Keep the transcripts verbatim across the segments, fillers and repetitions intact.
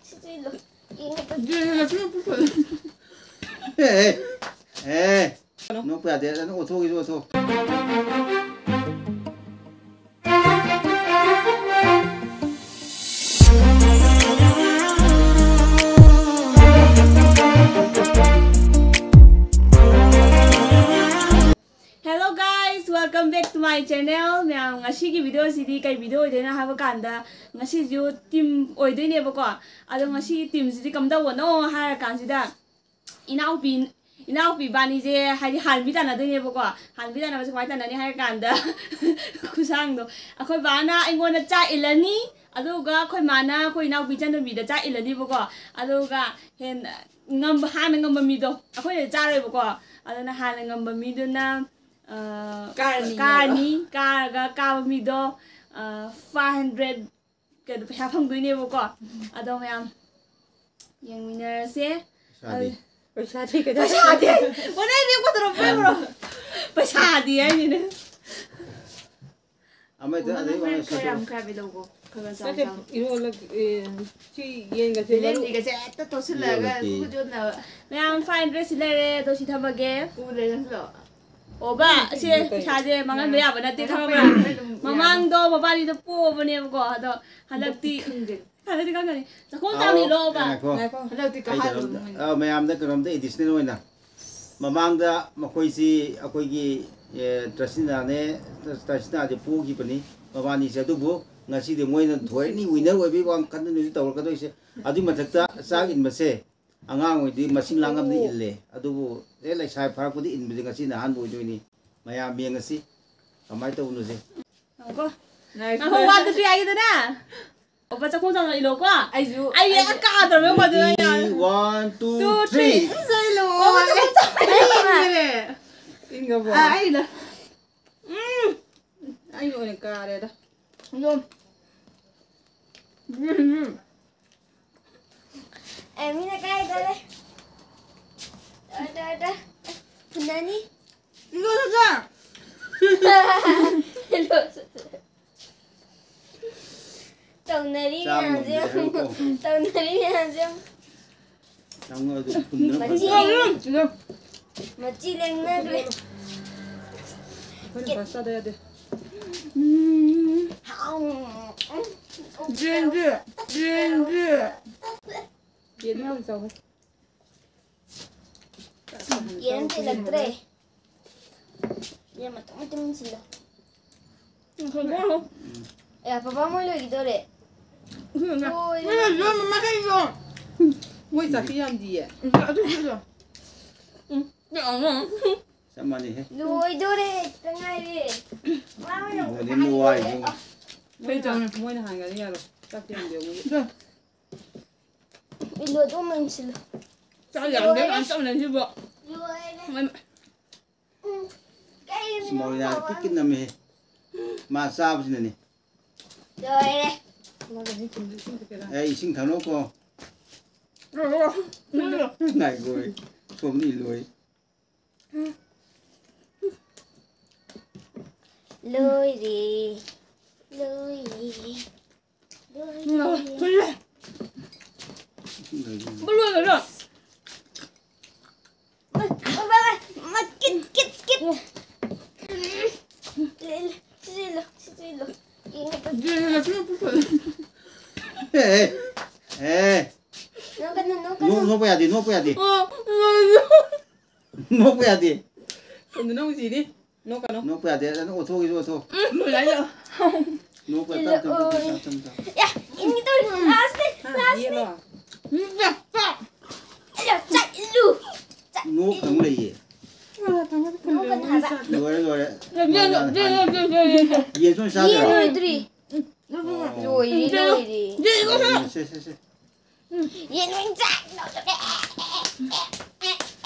ꯁꯤꯁꯨ ꯏꯜꯂꯣ꯫ ꯌꯦꯡꯉꯣ꯫ ꯌꯦꯡꯉꯒ ꯄꯤꯔꯛꯄ ꯐꯩ꯫ ꯑꯦ, ꯑꯦ, ꯑꯦ꯫ ꯅꯣꯛꯄ ꯌꯥꯗꯦ꯫ ꯅꯪ ꯑꯣꯊꯣꯛꯈꯤꯁꯨ ꯑꯣꯊꯣꯛ꯫ Hello guys, welcome back to my channel. ꯃꯌꯥꯝ, ꯉꯁꯤꯒꯤ video ꯁꯤꯗꯤ ꯀꯩ video ꯑꯣꯏꯗꯣꯏꯅꯣ ꯍꯥꯏꯕ ꯀꯥꯟꯗ, ꯉꯁꯤꯁꯨ team ꯑꯣꯏꯗꯣꯏꯅꯦꯕꯀꯣ꯫ ꯑꯗꯣ ꯉꯁꯤꯒꯤ team ꯁꯤꯗꯤ ꯀꯝꯗꯧꯕꯅꯣ ꯍꯥꯏꯔ ꯀꯥꯟꯁꯤꯗ, ꯏꯅꯥꯎꯄꯤ, ꯏꯅꯥꯎꯄꯤ ꯏꯕꯥꯅꯤꯁꯦ ꯍꯥꯏꯗꯤ ꯍꯥꯟꯕꯤ ꯇꯥꯟꯅꯗꯣꯏꯅꯦꯕꯀꯣ꯫ ꯍꯥꯟꯕꯤ ꯇꯥꯟꯅꯕꯁꯦ ꯀꯃꯥꯏꯅ ꯇꯥꯟꯅꯅꯤ ꯍꯥꯏꯔ ꯀꯥꯟꯗ, ꯈꯨꯁꯥꯡꯗꯣ, ꯑꯩꯈꯣꯏ ꯕꯥꯅ ꯑꯩꯉꯣꯟꯗ ꯆꯥꯛ ꯏꯜꯂꯅꯤ, ꯑꯗꯨꯒ ꯑꯩꯈꯣꯏ ꯃꯥꯅ ꯑꯩꯈꯣꯏ ꯏꯅꯥꯎꯄꯤ ꯏꯆꯟꯅꯨꯄꯤꯗ ꯆꯥꯛ ꯏꯜꯂꯅꯤꯕꯀꯣ꯫ ꯑꯗꯨꯒ ꯍꯦꯟꯅ ꯉꯝꯕ, ꯍꯥꯟꯅ ꯉꯝꯕ ꯃꯤꯗꯣ ꯑꯩꯈꯣꯏꯅ ꯆꯥꯔꯣꯏꯕꯀꯣ꯫ ꯑꯗꯨꯅ ꯍꯥꯟꯅ ꯉꯝꯕ ꯃꯤꯗꯨꯅ, ꯑ, ꯀꯥꯔꯅꯤ꯫ ꯀꯥꯔꯅꯤ꯫ ꯀꯥꯔꯒ ꯀꯥꯕ ꯃꯤꯗꯣ, ꯑ, five hundred ꯀꯩꯅꯣ ꯄꯩꯁꯥ ꯐꯪꯗꯣꯏꯅꯦꯕꯀꯣ꯫ ꯑꯗꯣ ꯃꯌꯥꯝ ꯌꯦꯡꯃꯤꯟꯅꯔꯁꯦ꯫ ꯄꯩꯁꯥꯗꯤ? ꯑꯗꯨ ꯄꯩꯁꯥꯗꯤ ꯀꯩꯗꯧ-, ꯄꯩꯁꯥꯗꯤ! ꯑꯣꯟꯅ ꯂꯦꯞꯀꯗꯧꯔꯕ꯭ꯔꯣ? ꯄꯩꯁꯥꯗꯤ ꯍꯥꯏꯅꯤꯅꯦ꯫ ꯑꯃꯗ ꯃꯃꯜ ꯑꯗꯩ ꯈꯔ, ꯋꯥꯅ ꯈꯔ ꯌꯥꯝ ꯁꯠꯇꯣꯛ-, ꯈꯔ ꯌꯥꯝ ꯂꯧꯒꯣ꯫ ꯈꯔ ꯈꯔ ꯆꯥꯎ ꯅꯠꯇꯦ, ꯆꯥꯎ꯫ ꯏꯔꯣꯜꯂ-, ꯑꯦ, ꯁꯤ ꯌꯦꯟꯒꯁꯦ ꯃꯔꯨ-, ꯕꯦꯂꯦꯟꯗ꯭ꯔꯤꯒꯁꯦ ꯍꯦꯛꯇ ꯇꯣꯠꯁꯤꯜꯂꯒ ꯌꯣꯜꯂꯛꯀꯦ꯫ ꯈꯨꯠ ꯌꯣꯠꯅꯕ꯫ ꯃꯌꯥꯝ, fine dress ꯁꯤ ꯂꯩꯔꯦ, ꯑꯗꯣ ꯁꯤ ꯊꯝꯃꯒꯦ꯫ ꯎ ꯂꯩꯔꯝꯁꯤꯂꯣ꯫ ꯑꯣꯕ, ꯎꯝ, ꯁꯦ ꯁꯤꯗꯤ ꯀꯩ-, ꯄꯩꯁꯥꯁꯦ ꯃꯥꯡꯍꯟꯕ ꯌꯥꯕ ꯅꯠꯇꯦ, ꯈꯪꯉꯕ꯭ꯔꯥ? ꯑꯗꯨꯝ ꯌꯥꯕ꯫ ꯃꯃꯥꯡꯗꯣ ꯃꯕꯥꯅꯤꯗꯣ ꯄꯣꯕꯅꯦꯕꯀꯣ, ꯑꯗꯣ ꯍꯟꯗꯛꯇꯤ ꯈꯪꯗꯦ꯫ ꯍꯟꯗꯛꯇꯤ ꯈꯪꯒꯅꯤ꯫ ꯆꯥꯛꯈꯨꯝ ꯑꯥꯎ, ꯆꯥꯎꯅꯤ ꯂꯣꯕ꯫ ꯉꯥꯏꯈꯣ꯫ ꯍꯟꯗꯛꯇꯤ ꯑꯩ ꯀꯥꯍꯜꯂꯨ ꯀꯩꯅꯣꯝꯇ, ꯃꯣꯏꯅ꯫ ꯑ, ꯃꯌꯥꯝꯗ ꯀꯩꯅꯣꯝꯇ additional ꯑꯣꯏꯅ꯫ ꯃꯃꯥꯡꯗ ꯃꯈꯣꯏꯁꯤ ꯑꯩꯈꯣꯏꯒꯤ, ꯑꯦ, ꯇ꯭ꯔꯁꯤꯅꯥꯅꯦ, ꯇ꯭ꯔꯁꯤꯅꯥꯗꯤ ꯄꯣꯈꯤꯕꯅꯤ ꯃꯕꯥꯅꯤꯁꯦ꯫ ꯑꯗꯨꯕꯨ ꯉꯁꯤꯗꯤ ꯃꯣꯏꯅ ꯊꯣꯏꯔꯅꯤ, winner ꯑꯣꯏꯕꯒꯤ ꯋꯥꯈꯜꯗꯅꯤ ꯍꯧꯖꯤꯛ ꯇꯧꯔꯛꯀꯗꯣꯏꯁꯦ꯫ ꯑꯗꯨꯒꯤ ꯃꯊꯛꯇ ꯆꯥꯛ ꯏꯟꯕꯁꯦ ꯑꯉꯥꯡ ꯑꯣꯏꯗꯤ ꯃꯁꯤꯡ ꯂꯥꯡꯉꯝꯗ ꯏꯜꯂꯦ꯫ ꯑꯗꯨꯕꯨ ꯍꯦꯛ ꯂꯩꯁꯥ ꯐꯥꯔꯛꯄꯗ ꯏꯟꯕꯁꯦ ꯉꯁꯤꯅ ꯑꯍꯥꯟꯕ ꯑꯣꯏꯗꯣꯏꯅꯤ꯫ ꯃꯌꯥꯝ ꯌꯦꯡꯉꯁꯤ ꯀꯃꯥꯏꯅ ꯇꯧꯕꯅꯣꯁꯦ꯫ ꯉꯥꯏꯈꯣꯀꯣ꯫ ꯉꯥꯏꯈꯣ꯫ ꯉꯥꯏꯈꯣ, one, two, three ꯍꯥꯏꯒꯦꯗꯅ꯫ ꯑꯣꯄꯥ, ꯆꯥꯛꯈꯨꯝ ꯆꯪꯉ ꯏꯜꯂꯣꯀꯣ꯫ ꯑꯩꯁꯨ, ꯑꯩ ꯑꯩꯁꯨ꯫ ꯀꯥꯗ꯭ꯔꯕ ꯌꯦꯡꯉꯣ, ꯑꯗꯨ ꯑꯩ ꯌꯥꯔꯦ꯫ Ready, one, two, two, three, three꯫ ꯏꯜꯂꯣ꯫ ꯑꯣꯄꯥ, ꯆꯥꯛꯈꯨꯝ ꯆꯪꯉ ꯏꯜꯂꯣ꯫ ꯑꯩ ꯏꯟꯈ꯭ꯔꯦ꯫ ꯏꯟꯈ꯭ꯔꯕꯣ? ꯑꯥ, ꯑꯩ ꯏꯜꯂꯦ꯫ ꯎꯝ꯫ ꯑꯩ ꯑꯣꯏꯅ ꯀꯥꯔꯦꯗ꯫ ꯏꯜꯂꯣ꯫ ꯎꯝ, ꯎꯝ꯫ ꯑꯦ, ꯃꯤꯅ ꯀꯥꯏ ꯇꯧꯔꯦ꯫ ꯇꯧꯔꯦ, ꯇꯧꯔꯦ, ꯇꯧꯔꯦ꯫ ꯐꯨꯅꯅꯤ꯫ ꯏꯜꯂꯣ, ꯁꯠ ꯁꯠ꯫ ꯏꯜꯂꯣ, ꯁꯠ ꯁꯠ꯫ ꯇꯧꯅꯔꯤ ꯆꯥꯕ ꯃꯌꯥꯝꯁꯦ ꯉꯝꯗ꯭ꯔꯦ ꯌꯦꯡꯉꯨ꯫ ꯍꯥꯏꯕꯀꯣ꯫ ꯇꯧꯅꯔꯤ ꯃꯌꯥꯝꯁꯦ ꯌꯦꯡꯉꯨ꯫ ꯆꯪꯉꯣ ꯑꯗꯨ ꯐꯨꯟꯗꯨꯅ ꯃꯆꯤ ꯐꯖꯅ ꯂꯦꯡ-, ꯃꯆꯤ ꯂꯦꯡꯅꯈ꯭ꯔꯦ꯫ ꯑꯩꯈꯣꯏꯅ ꯐꯥꯔꯁ ꯆꯥꯗ ꯌꯥꯗꯦ꯫ ꯎꯝ꯫ ꯍꯥꯎ꯫ ꯌꯦꯟꯁꯦ, ꯌꯦꯟꯁꯦ꯫ ꯌꯦꯟ ꯌꯥꯝ ꯆꯥꯎꯋꯦ꯫ ꯌꯦꯟ ꯊꯤꯜꯂꯛꯇ꯭ꯔꯦ꯫ ꯌꯦꯟ ꯃꯇꯨꯝ ꯃꯇꯨꯝ ꯁꯤꯜꯂꯣ꯫ ꯎꯝ, ꯈꯪꯉꯦ꯫ ꯑꯦ, ꯄꯄꯥ ꯃꯣꯏ ꯂꯣꯏꯈꯤꯗꯣꯔꯦ꯫ ꯎꯝ, ꯂꯣꯏꯔꯦ꯫ ꯃꯣꯏ ꯂꯣꯏ ꯃꯃꯥ ꯀꯩꯅꯣ? ꯃꯣꯏ ꯆꯥꯛꯇꯤ ꯌꯥꯝꯗꯤꯌꯦ꯫ ꯎꯝ, ꯑꯗꯨ ꯁꯤꯜꯂꯣ꯫ ꯎꯝ, ꯌꯥꯝꯃꯦ꯫ ꯆꯞ ꯃꯥꯟꯅꯩꯍꯦ꯫ ꯂꯣꯏꯗꯣꯔꯦ, ꯈꯤꯇꯪ ꯉꯥꯏꯔꯦ꯫ ꯃꯥ ꯑꯣꯏꯅ ꯕꯣꯅꯤ ꯃꯋꯥ ꯏꯕꯨꯡꯉꯣ꯫ ꯃꯣꯏ ꯆꯪꯉꯦ, ꯃꯣꯏꯅ ꯍꯥꯟꯒꯅꯤ ꯌꯥꯔꯣꯏ꯫ ꯆꯥꯛꯇꯤ ꯌꯥꯝꯗꯦ ꯃꯣꯏꯒꯤ꯫ ꯏꯜꯂꯣ, ꯑꯗꯨꯝ ꯏꯟꯁꯤꯜꯂꯣ꯫ ꯆꯥꯛ ꯌꯥꯝꯗꯦ, ꯂꯣꯏꯔꯦ꯫ ꯌꯥꯝ ꯆꯝꯅ ꯁꯤꯕꯣ꯫ ꯂꯣꯏꯔꯦ꯫ ꯃꯣꯏ ꯎꯝ꯫ ꯀꯩꯅꯣ ꯏꯁ, ꯃꯧ ꯌꯥꯔꯦ ꯄꯤꯛ ꯀꯤꯠ ꯅꯝꯃꯦꯍꯦ꯫ ꯃꯥ ꯆꯥꯕꯁꯤꯅꯅꯦ꯫ ꯂꯣꯏꯔꯦ꯫ ꯑꯦ, ꯏꯁꯤꯡ ꯊꯛꯅꯧꯀꯣ꯫ ꯉꯥꯏꯈꯣꯍꯦ꯫ ꯁꯣꯝꯗ ꯏꯜꯂꯣꯍꯦ꯫ ꯂꯣꯏꯔꯦ꯫ ꯂꯣꯏꯔꯦ꯫ ꯂꯣꯏꯔꯦ꯫ ꯂꯣꯏꯔꯦ꯫ ꯏꯁꯤꯡ ꯂꯩꯕ꯭ꯔꯣ? ꯂꯣꯏꯔꯦ꯫ ꯃ-, ꯃ-, ꯃ-, ꯃ-, ꯀꯤꯠ, ꯀꯤꯠ, ꯀꯤꯠ꯫ ꯂꯤꯜ-, ꯁꯤꯖꯤꯜꯂꯣ, ꯁꯤꯖꯤꯜꯂꯣ꯫ ꯌꯦꯡꯉꯣ꯫ ꯌꯦꯡꯉꯣ, ꯁꯤ ꯄꯨꯊꯣꯛꯑꯦ꯫ ꯑꯦ, ꯑꯦ, ꯑꯦ꯫ ꯅꯣꯛꯀꯅꯨ, ꯅꯣꯛꯀꯅꯨ꯫ ꯅꯣꯛ-, ꯅꯣꯛꯄ ꯌꯥꯗꯦ, ꯅꯣꯛꯄ ꯌꯥꯗꯦ꯫ ꯑꯣ, ꯂꯣꯏꯔꯦ꯫ ꯅꯣꯛꯄ ꯌꯥꯗꯦ꯫ ꯀꯩꯅꯣ ꯅꯪ ꯁꯤꯗꯤ? ꯅꯣꯛꯀꯅꯣ꯫ ꯅꯣꯛꯄ ꯌꯥꯗꯦ꯫ ꯑꯗꯨ ꯑꯣꯊꯣꯛꯈꯤꯁꯦ, ꯑꯣꯊꯣꯛ꯫ ꯎꯝ, ꯂꯥꯏ ꯂꯥꯛꯑꯣ꯫ ꯅꯣꯛꯄ ꯇꯞ, ꯇꯞ, ꯇꯞ, ꯇꯞ, ꯇꯞ, ꯇꯞ꯫ ꯌꯥ, ꯏꯟꯒꯦ ꯇꯧꯔꯤ꯫ ꯂꯥꯁꯅꯦ, ꯍꯥ, ꯂꯥꯁꯅꯦ꯫ ꯌꯦꯠꯂꯣ꯫ ꯎꯝ, ꯌꯥ, ꯆꯥ꯫ ꯏꯜꯂꯨ, ꯆꯥ, ꯏꯜꯂꯨ꯫ ꯆꯥ, ꯅꯣꯛ ꯏꯜꯂꯨ꯫ ꯈꯪ ꯂꯩꯌꯦ꯫ ꯅꯣꯛꯀꯅꯨ ꯍꯥꯏꯕ꯫ ꯂꯣꯏꯔꯦ, ꯂꯣꯏꯔꯦ꯫ ꯌꯦꯠꯂꯣ, ꯌꯦꯠꯂꯣ, ꯌꯦꯠꯂꯣ, ꯌꯦꯠꯂꯣ, ꯌꯦꯠꯂꯣ꯫ ꯌꯦꯟꯁꯨ ꯑꯣꯏꯅ ꯌꯦꯟ ꯆꯥꯗꯣꯏꯔꯣ? ꯂꯣꯏꯗ꯭ꯔꯤ꯫ ꯑꯣ꯫ ꯂꯣꯏꯔꯦ, ꯂꯣꯏꯔꯦ꯫ ꯌꯦꯠꯂꯣ꯫ ꯁꯦ, ꯁꯦ, ꯁꯦ꯫ ꯌꯦꯟ ꯑꯣꯏꯅ ꯆꯥꯏ꯫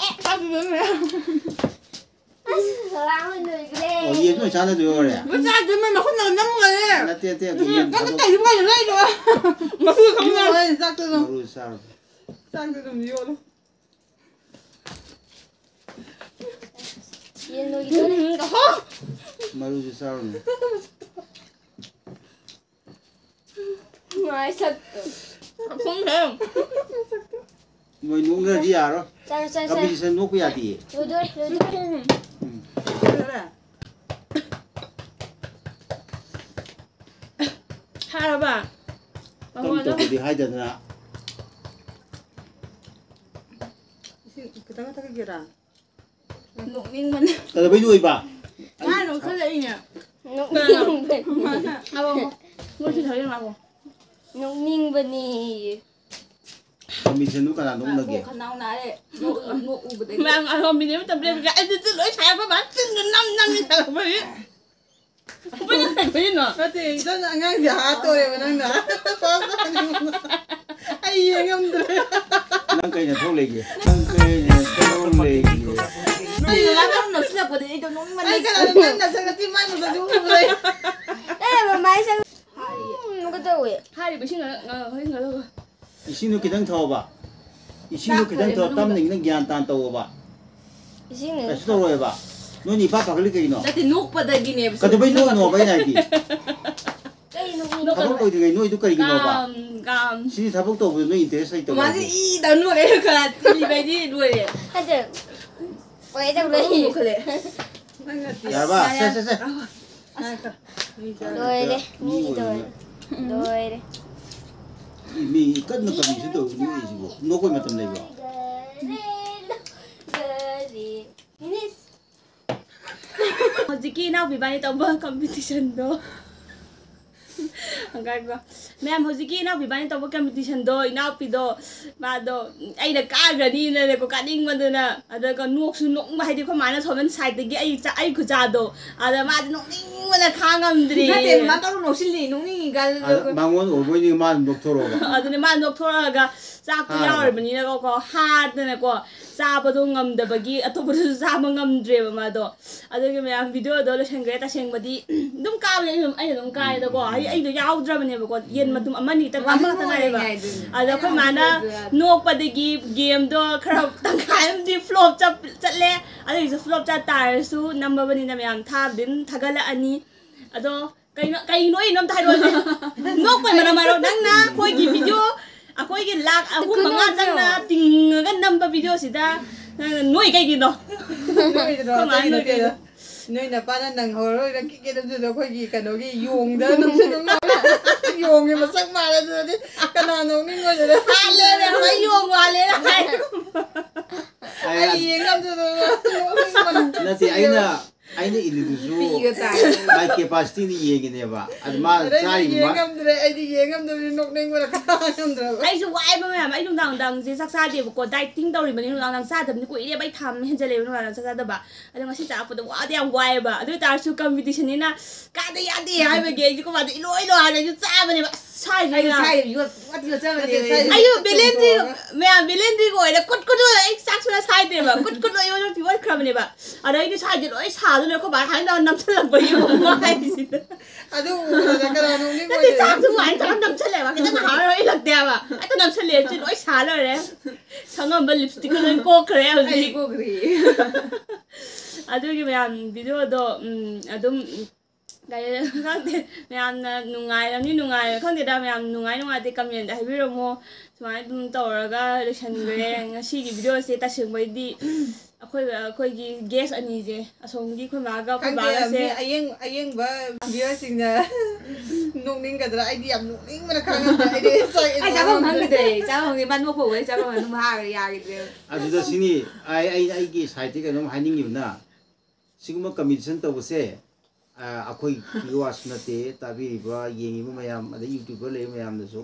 ꯑꯁ, ꯂꯥꯡꯕ ꯂꯣꯏꯈ꯭ꯔꯦ꯫ ꯑꯣ, ꯌꯦꯟ ꯂꯣꯏ ꯆꯥꯟꯅꯗꯣꯏ ꯑꯣꯏꯔꯦ? ꯃꯆꯥ ꯑꯗꯨꯃ ꯃꯈꯨꯠꯅ ꯅꯝꯃꯒꯅꯦ꯫ ꯅꯠꯇꯦ, ꯅꯠꯇꯦ, ꯑꯗꯨ ꯎꯝ, ꯌꯦꯟ ꯅꯪ ꯊꯥꯗꯣꯛ-, ꯀꯩꯁꯨ ꯀꯥꯏꯗꯦ, ꯂꯩꯔꯣ꯫ ꯃꯔꯨ ꯈꯪꯉꯦ꯫ ꯌꯣꯠꯂꯣ, ꯆꯥꯛꯇꯨ ꯑꯗꯨꯝ꯫ ꯃꯔꯨ ꯆꯥꯔꯣ꯫ ꯆꯥꯛꯇꯨ ꯑꯗꯨꯝ ꯌꯣꯠꯂꯣ꯫ ꯌꯦꯟ ꯂꯣꯏꯈꯤꯗꯣꯔꯦ꯫ ꯎꯝ, ꯑꯍꯣ꯫ ꯃꯔꯨꯁꯨ ꯆꯥꯔꯨꯅꯨ꯫ ꯃꯥꯏ ꯁꯛꯇꯣ꯫ ꯃꯣꯏ ꯅꯣꯛꯅꯔꯗꯤ ꯌꯥꯔꯣꯏ꯫ ꯆꯥꯔꯣ, ꯆꯥꯔꯣ, ꯆꯥꯔꯣ꯫ ꯀꯝꯄꯤꯇꯤꯁꯟ ꯅꯣꯛꯄ ꯌꯥꯗꯤꯌꯦ꯫ ꯂꯣꯏꯗꯣꯔꯦ, ꯂꯣꯏꯗꯣꯔꯦ꯫ ꯎꯝ꯫ ꯍꯥꯏꯔꯕ? ꯇꯞ ꯇꯞꯅꯗꯤ ꯍꯥꯏꯗꯗꯅ꯫ ꯏꯁꯤꯡ ꯈꯤꯇꯪ ꯊꯛꯈꯤꯒꯦꯔꯥ? ꯅꯣꯛꯅꯤꯡꯕꯅꯦ꯫ ꯀꯩꯗꯧꯕꯩ ꯅꯣꯛꯏꯕ? ꯃꯥꯅ ꯅꯣꯛꯁꯜꯂꯛꯏꯅꯦ꯫ ꯅꯣꯛꯅꯤꯡꯕꯅꯦ꯫ ꯃꯥꯅ꯫ ꯉꯥꯏꯈꯣ, ꯉꯥꯏꯈꯣ꯫ ꯃꯣꯏ ꯁꯤ ꯊꯛꯑꯣ, ꯉꯥꯏꯈꯣ꯫ ꯅꯣꯛꯅꯤꯡꯕꯅꯦꯌꯦ꯫ ꯀꯝꯄꯤꯇꯤꯁꯟꯗꯨ ꯀꯅꯥ ꯅꯣꯛꯅꯒꯦ? ꯀꯣꯛ ꯈꯅꯥꯎ ꯅꯥꯔꯦ꯫ ꯅꯣꯛ-, ꯅꯣꯛꯎꯕꯗꯒꯤ꯫ ꯃꯌꯥꯝ ꯑꯔꯣꯝꯕꯤꯅꯦ ꯃꯇꯝ ꯂꯦꯞꯄꯒ ꯑꯩꯗꯤ ꯆꯤꯟ ꯂꯣꯏ ꯁꯥꯏ, ꯑꯩꯈꯣꯏ ꯃꯥ ꯆꯤꯟꯒ ꯅꯝ ꯅꯝꯅꯤ ꯁꯥꯒꯠꯄꯒꯤ꯫ ꯑꯩꯈꯣꯏꯅ ꯀꯩꯗꯧꯔꯤꯅꯣ? ꯅꯠꯇꯦ, ꯏꯆꯟ ꯑꯉꯥꯡꯁꯦ ꯍꯥꯠꯇꯣꯔꯦꯕ ꯅꯪꯅ꯫ ꯑꯩ ꯌꯦꯡ ꯉꯝꯗ꯭ꯔꯦ꯫ ꯅꯪ ꯀꯩ ꯅꯊꯧ ꯂꯩꯒꯦ? ꯅꯪ ꯀꯩ ꯅꯊꯧ ꯂꯩꯒꯦ? ꯅꯪ ꯉꯔꯥꯡ ꯅꯣꯛꯁꯤꯜꯂꯛꯄꯗ ꯑꯩꯗꯣ ꯅꯣꯛꯅꯤꯡꯃꯟꯗꯦ꯫ ꯑꯩ ꯀꯅꯥꯅꯣ ꯅꯪ ꯅꯁꯛ ꯅꯇꯤ ꯃꯥꯏ ꯃꯁꯛꯁꯦ ꯎꯕꯗ ꯑꯩ ꯑꯦ, ꯃꯃꯥꯏ ꯁꯛ ꯎꯝ, ꯀꯩꯗꯧꯋꯦ? ꯍꯥꯏꯔꯤꯕ ꯏꯁꯤꯡ ꯉ-, ꯉ-, ꯍꯣꯔꯦꯟ ꯉꯥꯏꯍꯥꯛ ꯂꯧꯔꯒ꯫ ꯏꯁꯤꯡꯗꯣ ꯈꯤꯇꯪ ꯊꯛꯑꯣꯕ꯫ ꯏꯁꯤꯡꯗꯣ ꯆꯥꯛ ꯈꯤꯇꯪ ꯊꯛꯑꯣ, ꯂꯩꯔꯦ ꯇꯞꯅ ꯃꯅꯨꯡꯗ꯫ ꯏꯪꯅ ꯒ꯭ꯌꯥꯟ ꯇꯥꯅ ꯇꯧꯑꯣꯕ꯫ ꯏꯁꯤꯡ ꯀꯩꯁꯨ ꯇꯧꯔꯣꯏꯕ꯫ ꯅꯣꯏꯅ ꯏꯄꯥ ꯄꯥꯈꯠꯂꯤ ꯀꯩꯒꯤꯅꯣ? ꯅꯠꯇꯦ, ꯅꯣꯛꯄꯗꯒꯤꯅꯦꯕ꯫ ꯀꯩꯗꯧꯕꯩ ꯅꯣꯛꯏꯅꯣꯕ ꯑꯩꯅ ꯍꯥꯏꯗꯤ? ꯀꯩ ꯅꯣꯛꯅꯤꯡꯕ? ꯊꯕꯛ ꯂꯣꯏꯗ꯭ꯔꯤꯉꯩ ꯅꯣꯏꯗꯨ ꯀꯔꯤꯒꯤꯅꯣꯕ? ꯀꯥꯝ, ꯀꯥꯝ꯫ ꯁꯤꯗꯤ ꯊꯕꯛ ꯇꯧꯕꯗ ꯅꯣꯏ ꯏꯟꯇꯔꯦꯁ ꯂꯩꯇꯕ ꯃꯥꯁꯦ ꯍꯥꯏꯗꯤ꯫ ꯏ ꯇꯧ ꯅꯣꯛꯑꯦ ꯈꯔ ꯊꯤꯕꯩꯗꯤ ꯂꯣꯏꯔꯦ꯫ ꯍꯟꯗꯛ ꯑꯣꯏꯗꯧ ꯂꯩ꯫ ꯅꯣꯛꯈꯠꯂꯦ꯫ ꯅꯪ ꯅꯠꯇꯦ꯫ ꯌꯥꯔꯕ? ꯌꯥꯔꯦ, ꯁꯦ, ꯁꯦ, ꯁꯦ꯫ ꯌꯥꯔꯦ꯫ ꯂꯣꯏꯔꯦ꯫ ꯃꯤ ꯃꯤꯒꯤ ꯑꯣꯏꯅ꯫ ꯇꯧꯔꯦ꯫ ꯂꯣꯏꯔꯦ꯫ ꯃꯤ ꯀꯟꯅ ꯀꯝꯄꯤꯇꯤꯁꯟ ꯇꯧꯔꯤ ꯃꯤ ꯑꯣꯏꯁꯤꯕꯣ꯫ ꯅꯣꯛꯄꯩ ꯃꯇꯝ ꯂꯩꯕ꯭ꯔꯣ? ꯂꯣꯏꯔꯦ, ꯂꯣꯏꯔꯦ꯫ ꯃꯤꯅꯤꯁ꯫ ꯍꯧꯖꯤꯛꯀꯤ ꯏꯅꯥꯎꯄꯤ ꯏꯕꯥꯅꯤ ꯇꯧꯕ ꯀꯝꯄꯤꯇꯤꯁꯟꯗꯣ꯫ ꯉꯥꯏꯈꯣ꯫ ꯃꯌꯥꯝ, ꯍꯧꯖꯤꯛꯀꯤ ꯏꯅꯥꯎꯄꯤ ꯏꯕꯥꯅꯤ ꯇꯧꯕ ꯀꯝꯄꯤꯇꯤꯁꯟꯗꯣ, ꯏꯅꯥꯎꯄꯤꯗꯣ, ꯃꯥꯗꯣ, ꯑꯩꯅ ꯀꯥꯈ꯭ꯔꯅꯤꯅꯅꯦꯀꯣ, ꯀꯥꯅꯤꯡꯕꯗꯨꯅ, ꯑꯗꯨꯒ ꯅꯣꯛꯁꯨ ꯅꯣꯛꯅꯤꯡꯕ, ꯍꯥꯏꯗꯤ ꯑꯩꯈꯣꯏ ꯃꯥꯅ ꯁꯣꯝꯗ ꯁꯥꯏꯠꯇꯒꯤ ꯑꯩ ꯆꯥ-, ꯑꯩ ꯈꯨꯆꯥꯗꯣ, ꯑꯗ ꯃꯥꯗꯤ ꯅꯣꯛꯅꯤꯡꯕꯅ ꯈꯥꯡ ꯉꯝꯗ꯭ꯔꯦ꯫ ꯅꯠꯇꯦ, ꯃꯥ ꯇꯧꯔ ꯅꯣꯛꯁꯤꯜꯂꯤ, ꯅꯣꯛꯅꯤꯡꯉꯤ ꯀꯥꯟꯗ ꯑꯗ ꯃꯉꯣꯟꯗ ꯑꯣꯏꯕꯣꯏꯅꯤ ꯃꯥ ꯑꯗꯨꯝ ꯅꯣꯛꯊꯣꯔꯛꯑꯣꯕ꯫ ꯑꯗꯨꯅꯦ, ꯃꯥ ꯅꯣꯛꯊꯣꯔꯛꯑꯒ ꯆꯥꯛꯇꯣ ꯍꯥꯔꯕ꯫ ꯌꯥꯎꯔꯕꯅꯤꯅꯀꯣ, ꯍꯥꯗꯅꯀꯣ, ꯆꯥꯕꯗꯣ ꯉꯝꯗꯕꯒꯤ ꯑꯇꯣꯞꯄꯗꯁꯨ ꯆꯥꯕ ꯉꯝꯗ꯭ꯔꯦꯕ ꯃꯥꯗꯣ꯫ ꯑꯗꯨꯒꯤ ꯃꯌꯥꯝ ꯚꯤꯗꯤꯑꯣꯗꯣ ꯂꯣꯏꯁꯟꯈ꯭ꯔꯦ꯫ ꯇꯁꯦꯡꯕꯗꯤ ꯑꯗꯨꯝ ꯀꯥꯕꯅꯦ, ꯑꯩꯅ ꯑꯗꯨꯝ, ꯑꯩꯅ ꯑꯗꯨꯝ ꯀꯥꯏꯗꯀꯣ꯫ ꯎꯝ, ꯎꯝ, ꯍꯥꯏꯗꯤ ꯎꯝ꯫ ꯑꯩꯗꯣ ꯌꯥꯎꯗ꯭ꯔꯕꯅꯦꯕꯀꯣ꯫ ꯌꯦꯟ ꯎꯝ꯫ ꯃꯇꯨꯝ ꯑꯃꯅꯤ ꯈꯤꯇꯪ ꯃꯥꯁꯨ ꯀꯥꯞꯄ ꯈꯛꯇ ꯅꯣꯛꯑꯦ ꯉꯥꯏꯕ꯫ ꯉꯥꯏꯗꯣꯏꯅꯦ꯫ ꯑꯗ ꯑꯩꯈꯣꯏ ꯃꯥꯅ ꯍꯥꯏꯕꯗꯁꯨ ꯌꯥꯗꯦ꯫ ꯅꯣꯛꯄꯗꯒꯤ ꯒꯦꯝꯗꯣ ꯈꯔ ꯇꯪꯈꯥꯏ ꯑꯃꯗꯤ ꯐ꯭ꯂꯣꯞ ꯆꯠ-, ꯆꯠꯂꯦ꯫ ꯑꯗꯨꯒꯤꯁꯨ ꯐ꯭ꯂꯣꯞ ꯆꯠ ꯇꯥꯔꯁꯨ ꯅꯝꯃꯕꯅꯤꯅ ꯃꯌꯥꯝ ꯊꯥꯕꯗꯤ ꯑꯗꯨꯝ ꯊꯥꯒꯠꯂꯛꯑꯅꯤ꯫ ꯑꯗꯣ ꯀꯩꯅꯣ ꯀꯩ ꯅꯣꯛꯏꯅꯣ ꯑꯝꯇ ꯍꯥꯏꯔꯛꯑꯣꯁꯦ꯫ ꯅꯣꯛꯄꯩ ꯃꯔꯝ ꯍꯥꯏꯔꯣ, ꯅꯪꯅ ꯑꯩꯈꯣꯏꯒꯤ ꯚꯤꯗꯤꯑꯣ, ꯑꯩꯈꯣꯏꯒꯤ ꯂꯥꯛ ꯑꯍꯨꯝ ꯃꯉꯥ ꯆꯪꯅ ꯇꯤꯡꯉꯒ ꯅꯝꯕ ꯚꯤꯗꯤꯑꯣꯁꯤꯗ ꯅꯪꯅ ꯅꯣꯛꯏ ꯀꯩꯒꯤꯅꯣ? ꯅꯣꯏꯗ꯭ꯔꯣ? ꯑꯩꯈꯣꯏ ꯃꯥꯅ ꯑꯇꯩꯒꯤ ꯅꯣꯛꯏ ꯅꯠꯇꯦꯗ꯫ ꯀꯩꯒꯤꯅꯣ? ꯅꯣꯏ ꯅꯄꯥꯅ ꯅꯪꯍꯧꯔꯣꯏꯅ ꯀꯤꯛꯀꯦ ꯑꯗꯨꯗ ꯑꯩꯈꯣꯏꯒꯤ ꯀꯩꯅꯣꯒꯤ ꯌꯣꯡꯗ ꯅꯝꯁꯤꯜꯂꯨ ꯂꯥꯎ꯫ ꯌꯣꯡꯒꯤ ꯃꯁꯛ ꯃꯥꯜꯂꯦ ꯑꯗꯨꯗꯗꯤ ꯀꯅꯥ ꯅꯣꯛꯅꯤꯡꯉꯣꯏꯗꯅ? ꯍꯥꯠꯂꯦ ꯃꯌꯥꯝ, ꯑꯩ ꯌꯣꯡ ꯃꯥꯜꯂꯦꯅ ꯍꯥꯏ꯫ ꯑꯩ ꯑꯩ ꯌꯦꯡ ꯉꯝꯗꯗꯅ ꯅꯣꯛꯅꯤꯡꯕꯅ ꯅꯠꯇꯦ, ꯁꯤꯔꯦ꯫ ꯑꯩꯅ ꯑꯩꯅ ꯏꯜꯂꯤꯗꯨꯁꯨ ꯄꯤꯒ ꯇꯥꯏ꯫ My capacityꯗ ꯌꯦꯡꯉꯤꯅꯦꯕ꯫ ꯑꯗꯨ ꯃꯥ ꯑꯗꯩ ꯑꯩꯗꯤ ꯆꯥꯔꯤꯕ ꯌꯦꯡ ꯃꯥ- ꯉꯝꯗ꯭ꯔꯦ, ꯑꯩꯗꯤ ꯌꯦꯡ ꯉꯝꯗꯕꯅꯤ, ꯅꯣꯛꯅꯤꯡꯕꯅ ꯈꯥꯡ ꯉꯝꯗ꯭ꯔꯕ꯫ ꯑꯩꯁꯨ ꯋꯥꯏꯕ ꯃꯌꯥꯝ, ꯑꯩ ꯅꯨꯡꯗꯥꯡ ꯅꯨꯡꯗꯥꯡꯁꯦ ꯆꯥꯛ ꯆꯥꯗꯦꯕꯀꯣ, dieting ꯇꯧꯔꯤꯕꯅꯤ, ꯅꯨꯡꯗꯥꯡ ꯅꯨꯡꯗꯥꯡ ꯆꯥꯗꯕꯅꯤ ꯀꯨꯏꯔꯦꯕ, ꯑꯩ ꯊꯥ ꯑꯃ ꯍꯦꯟꯖꯜꯂꯦꯕ ꯅꯨꯡꯗꯥꯡ ꯅꯨꯡꯗꯥꯡ ꯆꯥꯛ ꯆꯥꯗꯕ꯫ ꯑꯗꯣ ꯉꯁꯤ ꯆꯥꯔꯛꯄꯗꯣ ꯋꯥꯗꯤ ꯌꯥꯝ ꯋꯥꯏꯑꯦꯕ꯫ ꯑꯗꯨ ꯑꯣꯏ ꯇꯥꯔꯁꯨ competitionꯅꯤꯅ ꯀꯥꯗ ꯌꯥꯗꯦ ꯍꯥꯏꯕꯒꯤ ꯑꯩꯁꯨ ꯀꯃꯥꯏꯅ ꯏꯂꯣꯏ ꯂꯣ ꯍꯥꯏꯅ ꯑꯩꯁꯨ ꯆꯥꯕꯅꯦꯕ꯫ ꯑꯁ, ꯁꯥꯏꯁꯦ ꯑꯩ ꯉꯥ- ꯁꯥꯏ ꯌꯣꯠ ꯄꯨꯡ ꯌꯣꯠ ꯌꯣꯠꯆꯕꯅꯦ꯫ ꯅꯠꯇꯦ, ꯁꯥꯏ ꯑꯩꯁꯨ ꯌꯣꯠ ꯕꯦꯂꯦꯟꯗ꯭ꯔꯤ ꯆꯣꯡꯊꯣꯛꯑꯒ꯫ ꯃꯌꯥꯝ ꯕꯦꯂꯦꯟꯗ꯭ꯔꯤꯒ ꯑꯣꯏꯔꯦ, ꯀꯨꯠ ꯀꯨꯠ ꯑꯣꯏꯔꯦ, ꯑꯩ ꯆꯥꯛ ꯁꯨꯡꯆꯥ ꯁꯥꯏꯗꯦꯕ, ꯀꯨꯠ ꯀꯨꯠ ꯂꯣꯏ ꯌꯣꯠ ꯌꯣꯠꯈ꯭ꯔꯕꯅꯦꯕ꯫ ꯑꯗ ꯑꯩꯗꯤ ꯁꯥꯏꯁꯦ ꯂꯣꯏ ꯁꯥꯗꯅ ꯑꯩꯈꯣꯏ ꯕꯥ ꯍꯥꯏꯅ ꯅꯝꯁꯤꯜꯂꯛꯄꯒꯤ ꯃꯥꯏꯁꯤꯗ꯫ ꯑꯗꯨ ꯎꯕꯗ ꯀꯅꯥ ꯅꯣꯛꯅꯤꯡꯉꯣꯏꯗꯣꯏꯅꯣ? ꯅꯠꯇꯦ, ꯆꯥꯛꯁꯨ ꯃꯥꯏꯅ ꯇꯧꯔ ꯅꯝꯁꯜꯂꯦꯕ, ꯈꯤꯇꯪ ꯍꯥꯎꯔ ꯏꯜꯂꯛꯇꯦꯕ꯫ ꯍꯦꯛꯇ ꯅꯝꯁꯜꯂꯦ, ꯁꯤ ꯂꯣꯏ ꯁꯥ ꯂꯣꯏꯔꯦ꯫ ꯁꯪꯉꯝꯕ lipstickꯀ ꯂꯣꯏ ꯀꯣꯛꯈ꯭ꯔꯦ ꯑꯩ ꯍꯧꯖꯤꯛ꯫ ꯀꯣꯛꯈ꯭ꯔꯦ꯫ ꯑꯗꯨꯒꯤ ꯃꯌꯥꯝ videoꯗꯣ, ꯎꯝ, ꯑꯗꯨꯝ, ꯎꯝ, ꯀꯩ, ꯈꯪꯗꯦ, ꯃꯌꯥꯝꯅ ꯅꯨꯡꯉꯥꯏꯔꯝꯅꯤ, ꯅꯨꯡꯉꯥꯏꯔ-, ꯈꯪꯗꯦꯗ, ꯃꯌꯥꯝ ꯅꯨꯡꯉꯥꯏ ꯅꯨꯡꯉꯥꯏꯇꯦ commentꯇ ꯍꯥꯏꯕꯤꯔꯝꯃꯣ꯫ ꯁꯨꯃꯥꯏꯅ ꯑꯗꯨꯝ ꯇꯧꯔꯒ ꯂꯣꯏꯁꯟꯈ꯭ꯔꯦ ꯉꯁꯤꯒꯤ videoꯁꯦ꯫ ꯇꯁꯦꯡꯕꯩꯗꯤ ꯑꯩꯈꯣꯏ, ꯑꯩꯈꯣꯏꯒꯤ guest ꯑꯅꯤꯁꯦ, ꯑꯁꯣꯝꯒꯤ ꯑꯩꯈꯣꯏ ꯃꯥꯒ ꯑꯩꯈꯣꯏ ꯈꯪꯗꯦ, ꯕꯥꯒꯁꯦ꯫ ꯃꯤ ꯑꯌꯦꯡ-, ꯑꯌꯦꯡꯕ viewerꯁꯤꯡꯅ ꯅꯣꯛꯅꯤꯡꯒꯗ꯭ꯔꯥ? ꯑꯩꯗꯤ ꯌꯥꯝ ꯅꯣꯛꯅꯤꯡꯕꯅ ꯈꯥꯡꯉꯝꯗ꯭ꯔꯦ꯫ ꯑꯩꯗꯤ ꯆꯥꯛ ꯑꯩ ꯆꯥꯐꯝ ꯆꯥꯐꯝ ꯈꯪꯗ꯭ꯔꯦ, ꯆꯥꯐꯝ ꯈꯪꯗꯦ, ꯃꯥ ꯅꯣꯛꯄ ꯎꯕꯗ ꯑꯩ ꯆꯥꯐꯝ ꯑꯗꯨꯝ ꯍꯥꯏꯔꯒ ꯌꯥꯈꯤꯗ꯭ꯔꯦ꯫ ꯑꯗꯨꯗ ꯁꯤꯅꯤ, ꯑꯩ, ꯑꯩ, ꯑꯩꯒꯤ sideꯇꯒꯤ ꯀꯩꯅꯣꯝ ꯍꯥꯏꯅꯤꯡꯉꯤꯕꯅ, ꯁꯤꯒꯨꯝꯕ competition ꯇꯧꯕꯁꯦ, ꯑ, ꯑꯩꯈꯣꯏꯒꯤ ꯋꯥꯁꯨ ꯅꯠꯇꯦ, ꯇꯥꯕꯤꯔꯤꯕ, ꯌꯦꯡꯉꯤꯕ ꯃꯌꯥꯝ, ꯑꯗꯩ YouTuber ꯂꯩꯔꯤꯕ ꯃꯌꯥꯝꯗꯁꯨ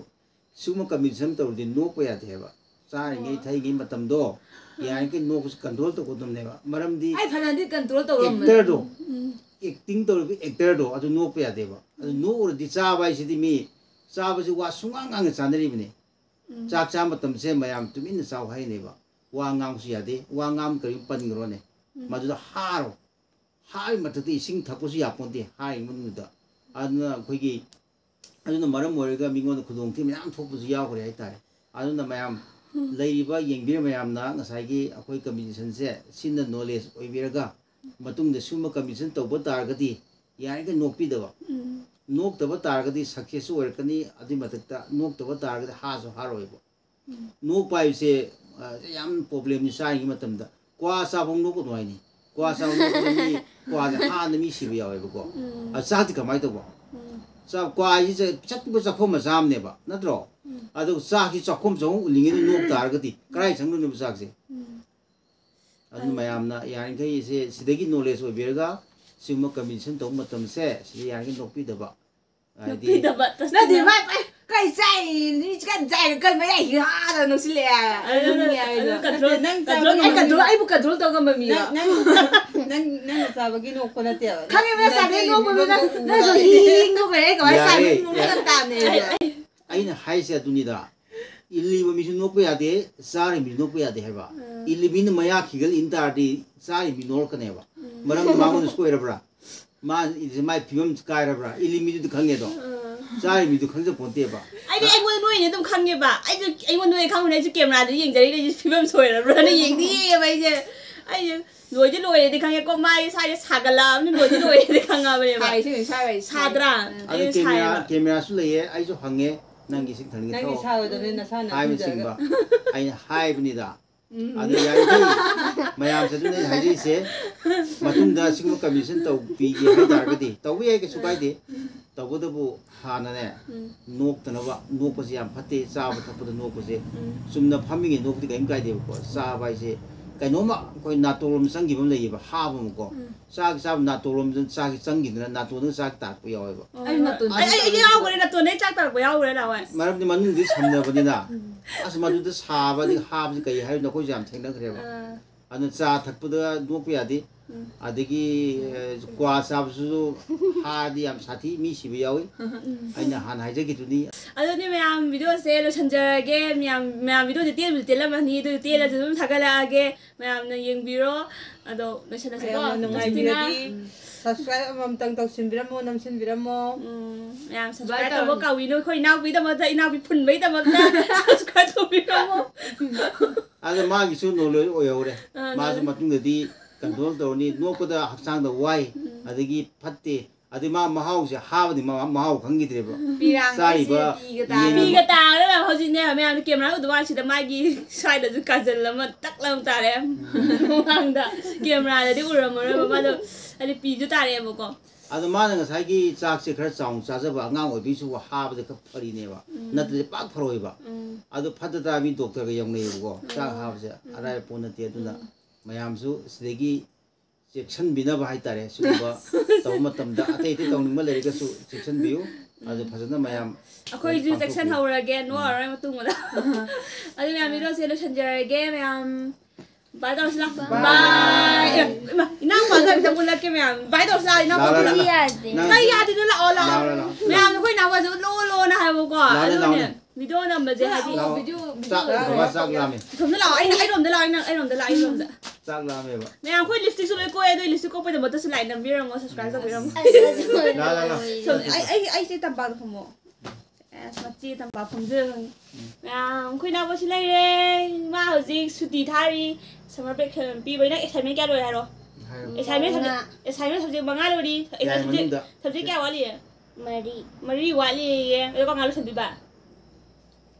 ꯁꯤꯒꯨꯝꯕ competition ꯇꯧꯔꯗꯤ ꯅꯣꯛꯄ ꯌꯥꯗꯦ ꯍꯥꯏꯕ꯫ ꯆꯥꯔꯤꯉꯩ, ꯑꯣ꯫ ꯊꯛꯏꯉꯩ ꯃꯇꯝꯗꯣ, ꯎꯝ꯫ ꯌꯥꯔꯤꯈꯩ ꯅꯣꯛꯄꯁꯤ control ꯇꯧꯒꯗꯕꯅꯦꯕ꯫ ꯃꯔꯝꯗꯤ ꯑꯩ ꯐꯅꯗꯤ control ꯇꯧꯔꯝꯕꯅꯦ꯫ Actorꯗꯣ, ꯎꯝ꯫ Acting ꯇꯧꯔꯤꯕ actorꯗꯣ, ꯑꯗꯨ ꯅꯣꯛꯄ ꯌꯥꯗꯦꯕ꯫ ꯑꯗꯨ ꯎꯝ꯫ ꯅꯣꯛꯎꯔꯗꯤ ꯆꯥꯕ ꯍꯥꯏꯁꯤꯗꯤ ꯃꯤ ꯆꯥꯕꯁꯤ ꯋꯥ ꯁꯨꯡꯉꯥꯡ ꯉꯥꯡꯅ ꯆꯥꯅꯔꯤꯕꯅꯤ꯫ ꯎꯝ꯫ ꯆꯥꯛ ꯆꯥ ꯃꯇꯝꯁꯦ ꯃꯌꯥꯝ ꯇꯨꯃꯤꯟꯅ ꯆꯥꯎ ꯍꯥꯏꯅꯦꯕ꯫ ꯋꯥ ꯉꯥꯡꯕꯁꯨ ꯌꯥꯗꯦ꯫ ꯋꯥ ꯉꯥꯡ ꯀꯔꯤꯒꯨꯝꯕ ꯄꯟꯈ꯭ꯔꯣꯅꯦ, ꯎꯝ꯫ ꯃꯗꯨꯗ ꯍꯥꯔꯣ꯫ ꯍꯥꯔꯒꯤ ꯃꯊꯛꯇ ꯏꯁꯤꯡ ꯊꯛꯄꯁꯨ ꯌꯥꯄꯣꯟꯇꯦ ꯍꯥꯔꯤꯕ ꯃꯅꯨꯡꯗ꯫ ꯑꯗꯨꯅ ꯑꯩꯈꯣꯏꯒꯤ, ꯑꯗꯨꯅ ꯃꯔꯝ ꯑꯣꯏꯔꯒ ꯃꯤꯉꯣꯟꯗ ꯈꯨꯗꯣꯡꯊꯤꯕ ꯃꯌꯥꯝ ꯊꯣꯛꯄꯁꯨ ꯌꯥꯎꯈ꯭ꯔꯦ ꯍꯥꯏꯇꯥꯔꯦ꯫ ꯑꯗꯨꯅ ꯃꯌꯥꯝ ꯎꯝ꯫ ꯂꯩꯔꯤꯕ ꯌꯦꯡꯕꯤꯔ ꯃꯌꯥꯝꯅ ꯉꯁꯥꯏꯒꯤ ꯑꯩꯈꯣꯏ competitionꯁꯦ ꯁꯤꯅ knowledge ꯑꯣꯏꯕꯤꯔꯒ ꯃꯇꯨꯡꯗ ꯁꯤꯒꯨꯝꯕ competition ꯇꯧꯕ ꯇꯥꯔꯒꯗꯤ ꯌꯥꯔꯤꯈꯩ ꯅꯣꯛꯄꯤꯗꯕ꯫ ꯎꯝ ꯅꯣꯛꯇꯕ ꯇꯥꯔꯒꯗꯤ ꯁꯛꯁꯦꯁꯁꯨ ꯑꯣꯏꯔꯛꯀꯅꯤ, ꯑꯗꯨꯏ ꯃꯊꯛꯇ ꯅꯣꯛꯇꯕ ꯇꯥꯔꯒꯗꯤ ꯍꯥꯁꯨ ꯍꯥꯔꯣꯏꯕ꯫ ꯎꯝ ꯅꯣꯛꯄ ꯍꯥꯏꯕꯁꯦ ꯑ, ꯌꯥꯝ ꯄ꯭ꯔꯣꯕ꯭ꯂꯦꯝꯅꯤ ꯆꯥꯔꯤꯉꯩ ꯃꯇꯝꯗ꯫ ꯀ꯭ꯋꯥ ꯆꯥꯐꯝ ꯅꯣꯛꯀꯅꯨ ꯍꯥꯏꯅꯤ꯫ ꯀ꯭ꯋꯥ ꯆꯥꯐꯝ ꯅꯣꯛꯄꯗ ꯃꯤ ꯀ꯭ꯋꯥꯁꯦ ꯍꯥꯅ ꯃꯤ ꯁꯤꯕ ꯌꯥꯎꯋꯦꯕꯀꯣ꯫ ꯎꯝ ꯑ ꯆꯥꯛꯇꯤ ꯀꯃꯥꯏꯅ ꯇꯧꯕ? ꯎꯝ ꯆꯥꯛ ꯀ꯭ꯋꯥ ꯍꯥꯏꯁꯦ ꯆꯠꯄ ꯆꯥꯛꯈꯣꯝ ꯃꯆꯥ ꯑꯃꯅꯦꯕ, ꯅꯠꯇ꯭ꯔꯣ? ꯎꯝ ꯑꯗꯨꯒ ꯆꯥꯛꯁꯤ ꯆꯥꯛꯈꯣꯝ ꯆꯍꯨꯝ ꯎꯠꯂꯤꯉꯩꯗ ꯅꯣꯛ ꯇꯥꯔꯒꯗꯤ ꯀꯗꯥꯏ ꯆꯪꯗꯣꯏꯅꯣꯕ ꯆꯥꯛꯁꯦ? ꯎꯝ ꯑꯗꯨꯅ ꯃꯌꯥꯝꯅ ꯌꯥꯔꯤꯈꯩ ꯁꯦ ꯁꯤꯗꯒꯤ ꯅꯣꯂꯦꯖ ꯑꯣꯏꯕꯤꯔꯒ ꯁꯤꯒꯨꯝꯕ ꯀꯝꯄꯤꯇꯤꯁꯟ ꯇꯧꯕ ꯃꯇꯝꯁꯦ ꯁꯤꯗ ꯌꯥꯔꯤꯈꯩ ꯅꯣꯛꯄꯤꯗꯕ꯫ ꯍꯥꯏꯗꯤ ꯅꯣꯛꯄꯤꯗꯕ ꯅꯠꯇꯦ ꯇꯁꯦꯡꯅ꯫ ꯃꯥ ꯀꯩ ꯆꯥꯏ ꯃꯤ ꯀꯩ ꯆꯥꯏ ꯀꯩ ꯃꯌꯥꯏ ꯍꯤꯍꯥꯗ ꯅꯣꯛꯁꯤꯜꯂꯛꯑꯦ ꯍꯥꯏꯕ꯫ ꯑꯗꯨꯅ ꯑꯗꯨꯅꯤ ꯍꯥꯏꯗꯣ꯫ ꯑꯗꯨ control ꯅꯪ control ꯑꯩ ꯉꯝꯗꯕ ꯀꯟꯇ꯭ꯔꯣꯜ ꯑꯩꯕꯨ ꯀꯟꯇ꯭ꯔꯣꯜ ꯇꯧ ꯉꯝꯕ ꯃꯤꯔꯣ? ꯅꯪ ꯅꯪ ꯅꯪ ꯅꯪꯅ ꯆꯥꯕꯒꯤ ꯅꯣꯛꯄ ꯅꯠꯇꯦꯕ꯫ ꯈꯪꯉꯦꯕ ꯅꯪ ꯆꯥꯗꯩ ꯅꯪꯒꯤ ꯅꯣꯛꯄꯗꯣ ꯅꯪ ꯅꯣꯛꯄ ꯅꯪꯁꯨ ꯎꯕꯗ ꯍꯤ ꯍꯤ ꯅꯣꯛꯈ꯭ꯔꯦ ꯑꯩ ꯀꯃꯥꯏꯅ ꯌꯥꯔꯦ, ꯆꯥꯗꯩ ꯌꯥꯔꯦ꯫ ꯅꯣꯛꯄ ꯇꯥꯕꯅꯦ ꯑꯩꯁꯨ꯫ ꯑꯩꯅ ꯍꯥꯏꯁꯦ ꯑꯗꯨꯅꯤꯗ, ꯏꯜꯂꯤꯕ ꯃꯤꯁꯨ ꯅꯣꯛꯄ ꯌꯥꯗꯦ, ꯆꯥꯔꯤꯕ ꯃꯤꯁꯨ ꯅꯣꯛꯄ ꯌꯥꯗꯦ ꯍꯥꯏꯕ꯫ ꯏꯜꯂꯤ ꯃꯤꯅ ꯃꯌꯥ ꯈꯤꯒꯜ ꯏꯟ ꯇꯥꯔꯗꯤ ꯆꯥꯔꯤꯕ ꯃꯤ ꯅꯣꯛꯂꯛꯀꯅꯦꯕ꯫ ꯃꯔꯝꯗꯤ ꯃꯉꯣꯟꯗ ꯁꯣꯏꯔꯕ꯭ꯔꯥ? ꯃꯥ ꯏꯜꯂꯤꯁꯦ ꯃꯥꯏ ꯐꯤꯕꯝ ꯀꯥꯏꯔꯕ꯭ꯔꯥ? ꯏꯜꯂꯤ ꯃꯤꯗꯨꯗꯤ ꯈꯪꯉꯦꯗꯣ, ꯆꯥꯔꯤꯕ ꯃꯤꯗꯨ ꯈꯪꯖ ꯄꯣꯟꯇꯦꯕ꯫ ꯑꯩꯗꯤ ꯑꯩꯉꯣꯟꯗ ꯅꯣꯏꯅ ꯑꯗꯨꯝ ꯈꯪꯉꯦꯕ꯫ ꯑꯩꯁꯨ ꯑꯩꯉꯣꯟꯗ ꯅꯣꯏ ꯈꯪꯕꯅꯦ꯫ ꯑꯩꯁꯨ ꯀꯦꯃꯦꯔꯥꯗ ꯌꯦꯡꯖꯔꯤꯅꯦ꯫ ꯑꯩꯁꯨ ꯐꯤꯕꯝ ꯁꯣꯏꯔꯕ꯭ꯔꯥꯅ ꯌꯦꯡꯗꯤ ꯌꯦꯡꯉꯦꯕ ꯑꯩꯁꯦ꯫ ꯑꯩꯁꯦ ꯂꯣꯏꯗꯤ ꯂꯣꯏꯔꯦꯗꯤ ꯈꯪꯉꯦꯀꯣ, ꯃꯥꯏ ꯁꯥꯏꯁꯦ ꯁꯥꯒꯠꯂꯛꯑꯕꯅꯤ, ꯂꯣꯏꯗꯤ ꯂꯣꯏꯔꯦꯗꯤ ꯈꯪꯉꯕꯅꯦꯕ꯫ ꯁꯥꯏꯁꯦ ꯁꯥꯏ ꯁꯥꯏ꯫ ꯁꯥꯗ꯭ꯔꯥ? ꯑꯗꯨ ꯑꯩꯁꯨ ꯀꯦꯃꯦꯔꯥ ꯁꯥꯏꯌꯦꯕ꯫ ꯀꯦꯃꯦꯔꯥꯁꯨ ꯂꯩꯌꯦ, ꯑꯩꯁꯨ ꯍꯪꯉꯦ꯫ ꯅꯪꯒꯤ ꯁꯤ ꯊꯪꯅꯤꯡꯒꯦ ꯅꯪꯒꯤ ꯊꯧ ꯁꯥꯔꯣꯏꯗꯕꯅꯤ ꯅꯁꯥꯅ ꯈꯟꯖꯔꯒ꯫ ꯍꯥꯏꯕꯅꯆꯤꯡꯕ ꯑꯩꯅ ꯍꯥꯏꯕꯅꯤꯗ꯫ ꯑꯗꯨ ꯌꯥꯔꯤꯈꯩ ꯃꯌꯥꯝꯁꯦ ꯑꯗꯨꯅ ꯑꯩꯅ ꯍꯥꯏꯖꯔꯤꯁꯦ, ꯃꯇꯨꯡꯗ ꯁꯤꯒꯨꯝꯕ ꯀꯝꯄꯤꯇꯤꯁꯟ ꯇꯧꯕꯤꯒꯦ ꯍꯥꯏ ꯇꯥꯔꯒꯗꯤ ꯇꯧꯕ ꯌꯥꯏ, ꯀꯩꯁꯨ ꯀꯥꯏꯗꯦ꯫ ꯇꯧꯕꯇꯕꯨ ꯍꯥꯟꯅꯅꯦ, ꯅꯣꯛꯇꯅꯕ, ꯅꯣꯛꯄꯁꯦ ꯌꯥꯝ ꯐꯠꯇꯦ꯫ ꯆꯥꯕ ꯊꯛꯄꯗ ꯅꯣꯛꯄꯁꯦ ꯆꯨꯝꯅ ꯐꯝꯃꯤꯉꯩ ꯅꯣꯛꯄꯗꯤ ꯀꯔꯤꯝ ꯀꯥꯏꯗꯦꯕꯀꯣ꯫ ꯆꯥꯕ ꯍꯥꯏꯁꯦ ꯀꯩꯅꯣꯝꯃ ꯑꯩꯈꯣꯏ ꯅꯥꯇꯣꯟꯂꯣꯝꯗ ꯆꯪꯈꯤꯕ ꯑꯃ ꯂꯩꯌꯦꯕ, ꯍꯥꯕ ꯑꯃꯀꯣ꯫ ꯆꯥꯛ ꯆꯥꯕ ꯅꯥꯇꯣꯟꯂꯣꯝꯗ ꯆꯥꯛꯁꯤ ꯆꯪꯈꯤꯗꯅ ꯅꯥꯇꯣꯟꯗ ꯆꯥꯛ ꯇꯥꯔꯛꯄ ꯌꯥꯎꯋꯦꯕ꯫ ꯑꯩ ꯅꯥꯇꯣꯟ ꯑꯩ ꯑꯩ ꯑꯩ ꯌꯥꯎꯈ꯭ꯔꯦ, ꯅꯥꯇꯣꯟꯗꯩ ꯆꯥꯛ ꯇꯥꯔꯛꯄ ꯌꯥꯎꯈ꯭ꯔꯦ ꯅꯍꯥꯟꯋꯥꯏ꯫ ꯃꯔꯝꯗꯤ ꯃꯅꯨꯡꯗꯤ ꯁꯝꯅꯕꯅꯤꯅ꯫ ꯑꯁ, ꯃꯗꯨꯗ ꯁꯥꯕ ꯑꯗꯒꯤ ꯍꯥꯕꯁꯤ ꯀꯔꯤ ꯍꯥꯏꯔꯤꯅꯣ, ꯑꯩꯈꯣꯏꯁꯨ ꯌꯥꯝ ꯊꯦꯡꯅꯈ꯭ꯔꯦꯕ꯫ ꯑꯥ, ꯑꯗꯨꯅ ꯆꯥ ꯊꯛꯄꯗ ꯅꯣꯛꯄ ꯌꯥꯗꯦ꯫ ꯎꯝ꯫ ꯑꯗꯒꯤ ꯑ, ꯀ꯭ꯋꯥ ꯆꯥꯕꯁꯨ ꯍꯥꯗꯤ ꯌꯥꯝ ꯁꯥꯊꯤ, ꯃꯤ ꯁꯤꯕ ꯌꯥꯎꯏ꯫ ꯑꯩꯅ ꯍꯥꯟꯅ ꯍꯥꯏꯖꯈꯤꯗꯨꯅꯤ꯫ ꯑꯗꯨꯗꯤ ꯃꯌꯥꯝ ꯚꯤꯗꯤꯑꯣꯁꯦ ꯂꯣꯏꯁꯤꯟꯖꯔꯒꯦ꯫ ꯃꯌꯥꯝ ꯃꯌꯥꯝ ꯚꯤꯗꯤꯑꯣꯗꯤ ꯇꯦꯟꯕꯨꯗꯤ ꯇꯦꯜꯂꯝꯃꯅꯤ, ꯑꯗꯨ ꯇꯦꯜꯂꯁꯨ ꯑꯗꯨꯝ ꯊꯥꯒꯠꯂꯛꯑꯒꯦ꯫ ꯃꯌꯥꯝꯅ ꯌꯦꯡꯕꯤꯔꯣ꯫ ꯑꯗꯣ ꯂꯣꯏꯁꯤꯜꯂꯁꯤꯀꯣ꯫ ꯃꯌꯥꯝꯅ ꯖꯁꯇꯤꯅꯥ꯫ ꯅꯨꯡꯉꯥꯏꯕꯤꯔꯗꯤ subscribe ꯑꯃꯃꯝꯇꯪ ꯇꯧꯁꯤꯟꯕꯤꯔꯝꯃꯣ, ꯅꯝꯁꯤꯟꯕꯤꯔꯝꯃꯣ꯫ ꯎꯝ, ꯃꯌꯥꯝ Bye subscribe ꯇꯧꯔꯣ꯫ ꯇꯧꯕ ꯀꯥꯎꯕꯤꯅꯨ꯫ ꯑꯩꯈꯣꯏ ꯏꯅꯥꯎꯄꯤꯗꯃꯛꯇ, ꯏꯅꯥꯎꯄꯤ ꯐꯨꯟꯕꯩꯗꯃꯛꯇ subscribe ꯇꯧꯕꯤꯔꯝꯃꯣ꯫ ꯑꯗ ꯃꯥꯒꯤꯁꯨ ꯅꯣꯂꯦꯖ ꯑꯣꯏꯍꯧꯔꯦ꯫ ꯑꯥ, ꯃꯥꯁꯨ ꯅꯣꯂꯦꯖ꯫ ꯃꯇꯨꯡꯗꯗꯤ ꯀꯟꯇ꯭ꯔꯣꯜ ꯇꯧꯔꯅꯤ꯫ ꯅꯣꯛꯄꯗ ꯍꯛꯆꯥꯡꯗ ꯋꯥꯏ, ꯑꯗꯒꯤ ꯐꯠꯇꯦ, ꯑꯗꯨ ꯃꯥ ꯃꯍꯥꯎꯁꯦ ꯍꯥꯕꯗꯤ ꯃꯥ ꯃꯍꯥꯎ ꯈꯪꯈꯤꯗ꯭ꯔꯦꯕ꯫ ꯄꯤꯔꯥꯡ ꯆꯥꯔꯤꯕ ꯍꯥꯏꯁꯦ ꯄꯤꯒ ꯇꯥꯕ꯫ ꯌꯦꯟ ꯄꯤꯒ ꯇꯥꯔꯒ ꯍꯧꯖꯤꯛꯅꯦ ꯃꯌꯥꯝꯅ ꯀꯦꯃꯦꯔꯥ ꯎꯗꯕ ꯋꯥꯁꯤꯗ ꯃꯥꯒꯤ ꯁ꯭ꯋꯥꯏꯗꯁꯨ ꯀꯥꯖꯜ ꯑꯃ ꯇꯛ ꯂꯥꯎ ꯇꯥꯔꯦ꯫ ꯃꯃꯥꯡꯗ ꯀꯦꯃꯦꯔꯥꯗꯗꯤ ꯎꯔꯝꯃꯔꯣꯏꯕ ꯃꯥꯗꯣ, ꯍꯥꯏꯗꯤ ꯄꯤꯁꯨ ꯇꯥꯔꯛꯑꯦꯕꯀꯣ꯫ ꯑꯗꯣ ꯃꯥꯅ ꯉꯁꯥꯏꯒꯤ ꯆꯥꯛꯁꯦ ꯈꯔ ꯆꯥꯎꯅ ꯆꯥꯖꯕ ꯑꯉꯥꯡ ꯑꯣꯏꯕꯒꯤꯁꯨ ꯍꯥꯕꯗ ꯈꯔ ꯐꯔꯤꯅꯦꯕ, ꯅꯠꯇ꯭ꯔꯗꯤ ꯄꯥꯛ ꯐꯔꯣꯏꯕ꯫ ꯎꯝ. ꯑꯗꯣ ꯐꯠꯇ ꯇꯥꯕꯤ ꯗꯣꯛꯇꯔꯒ ꯌꯧꯅꯩꯌꯦꯕꯀꯣ꯫ ꯆꯥꯛ ꯍꯥꯕꯁꯦ ꯑꯔꯥꯏꯕ ꯄꯣꯠ ꯅꯠꯇꯦ꯫ ꯑꯗꯨꯅ ꯃꯌꯥꯝꯁꯨ ꯁꯤꯗꯒꯤ ꯆꯦꯛꯁꯤꯟꯕꯤꯅꯕ ꯍꯥꯏꯇꯥꯔꯦ꯫ ꯁꯤꯒꯨꯝꯕ ꯇꯧꯕ ꯃꯇꯝꯗ ꯑꯇꯩ ꯑꯇꯩ ꯇꯧꯅꯤꯡꯕ ꯂꯩꯔꯒꯁꯨ ꯆꯦꯛꯁꯤꯟꯕꯤꯌꯨ꯫ ꯑꯗꯨ ꯐꯖꯅ ꯃꯌꯥꯝ ꯑꯩꯈꯣꯏꯁꯨ ꯄꯥꯡꯊꯣꯛꯄꯤꯌꯨ꯫ ꯆꯦꯛꯁꯤꯟꯍꯧꯔꯒꯦ, ꯅꯣꯛꯑꯔꯣꯏ ꯃꯇꯨꯡꯗ꯫ ꯑꯗꯨ ꯃꯌꯥꯝ ꯚꯤꯗꯤꯑꯣꯁꯦ ꯂꯣꯏꯁꯤꯟꯖꯔꯒꯦ ꯃꯌꯥꯝ꯫ ꯕꯥꯏ ꯇꯧꯔꯁꯤ ꯂꯥꯛ꯫ ꯕꯥꯏ꯫ ꯕꯥꯏ꯫ ꯏꯃꯥ, ꯏꯅꯥꯎꯄꯥꯁꯦ ꯑꯝꯇ ꯄꯨꯜꯂꯛꯀꯦ ꯃꯌꯥꯝ꯫ ꯕꯥꯏ ꯇꯧꯔꯁꯤ ꯂꯥꯛ, ꯏꯅꯥꯎꯄꯥ ꯂꯥꯛꯑꯣ, ꯄꯨꯜꯂꯛ꯫ ꯂꯥꯛꯑꯣ꯫ ꯌꯥꯗꯦ꯫ ꯅꯪ ꯀꯩ ꯌꯥꯗꯣꯏꯅꯣ? ꯂꯥꯛꯑꯣ, ꯂꯥꯛꯑꯣ꯫ ꯂꯥꯛꯑꯣ, ꯂꯥꯛꯑꯣ꯫ ꯃꯌꯥꯝ ꯑꯩꯈꯣꯏ ꯏꯅꯥꯎꯄꯥꯁꯦ ꯎꯠꯂꯣ, ꯎꯠꯂꯣꯅ ꯍꯥꯏꯕꯀꯣ꯫ ꯂꯥꯛꯑꯣ, ꯑꯗꯨꯅꯦ ꯂꯥꯛꯑꯣ꯫ ꯚꯤꯗꯤꯑꯣ ꯅꯝꯕꯁꯦ ꯍꯥꯏꯗꯤ꯫ ꯂꯥꯛꯑꯣ, ꯂꯥꯛꯑꯣ꯫ video, ꯆꯥꯛ, video ꯕꯕꯥ ꯆꯥꯛ ꯂꯥꯝꯃꯦ꯫ ꯏꯊꯣꯝꯗ ꯂꯥꯛꯑꯣ, ꯑꯩꯅ, ꯑꯩꯔꯣꯝꯗ ꯂꯥꯛꯑꯣ, ꯑꯩꯅ, ꯑꯩꯔꯣꯝꯗ ꯂꯥꯛꯑꯣ, ꯑꯩꯔꯣꯝꯗ꯫ ꯆꯥꯛ ꯂꯥꯝꯃꯦꯕ꯫ ꯃꯌꯥꯝ ꯑꯩꯈꯣꯏ ꯂꯤꯞꯁꯇꯤꯛꯁꯨ ꯂꯣꯏ ꯀꯣꯛꯑꯦ, ꯑꯗꯨ ꯂꯤꯞꯁꯇꯤꯛ ꯀꯣꯛꯄꯩꯗꯃꯛꯇꯁꯨ ꯂꯥꯏꯛ ꯅꯝꯕꯤꯔꯝꯃꯣ, ꯁꯕꯁꯀ꯭ꯔꯥꯏꯕ ꯇꯧꯕꯤꯔꯝꯃꯣ꯫ ꯑꯁ, ꯑꯗꯨ ꯂꯥ, ꯂꯥ, ꯂꯥ꯫ ꯑꯣꯏꯔꯦ꯫ ꯁꯣꯝ-, ꯑꯩ, ꯑꯩ, ꯑꯩꯁꯦ ꯇꯝꯄꯥꯛꯇ ꯐꯝꯃꯣ꯫ ꯑꯁ, ꯃꯆꯦ ꯇꯝꯄꯥꯛ ꯐꯝꯖꯔꯅꯤ꯫ ꯃꯌꯥꯝ ꯑꯩꯈꯣꯏ ꯏꯅꯥꯎꯄꯥꯁꯤ ꯂꯩꯔꯦ꯫ ꯃꯥ ꯍꯧꯖꯤꯛ ꯁꯨꯇꯤ ꯊꯥꯔꯤ꯫ Summer break ꯄꯤꯕꯩ꯫ ꯅꯪ assignment ꯀꯌꯥ ꯂꯣꯏꯔꯦ ꯍꯥꯏꯔꯣ? ꯍꯥꯏꯔꯣ꯫ Assignment subject, ꯃꯉꯥ꯫ Assignment subject ꯃꯉꯥ ꯂꯣꯏꯔꯤ꯫ ꯌꯥꯏ, Subject, ꯃꯅꯨꯡꯗ꯫ Subject ꯀꯌꯥ ꯋꯥꯠꯂꯤ? ꯃꯔꯤ꯫ ꯃꯔꯤ ꯋꯥꯠꯂꯤꯌꯦ꯫ ꯑꯗꯣ ꯀꯔꯝ ꯀꯥꯟꯗ ꯂꯣꯏꯁꯤꯟꯗꯣꯏꯕ?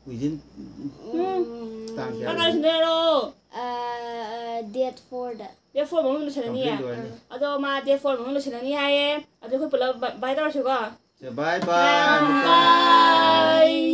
Within ꯎꯝ, ꯇꯥꯡ ꯀꯔꯝ ꯀꯌꯥ? ꯀꯥꯟꯗ ꯂꯣꯏꯁꯤꯟꯗꯣꯏꯅꯣ? ꯑꯥ, date fourꯗ꯫ Date four ꯃꯅꯨꯡꯗ ꯂꯣꯏꯁꯤꯜꯂꯅꯤꯌꯦ꯫ Complete ꯂꯣꯏꯔꯅꯤ꯫ ꯑꯗꯣ ꯃꯥ date four ꯃꯅꯨꯡꯗ ꯂꯣꯏꯁꯤꯜꯂꯅꯤ ꯍꯥꯏꯌꯦ꯫ ꯑꯗꯣ ꯑꯩꯈꯣꯏ ꯄꯨꯂꯞ ꯕ-, bye ꯇꯧꯔꯁꯤꯀꯣ꯫ ꯁꯦ, bye bye꯫ Bye꯫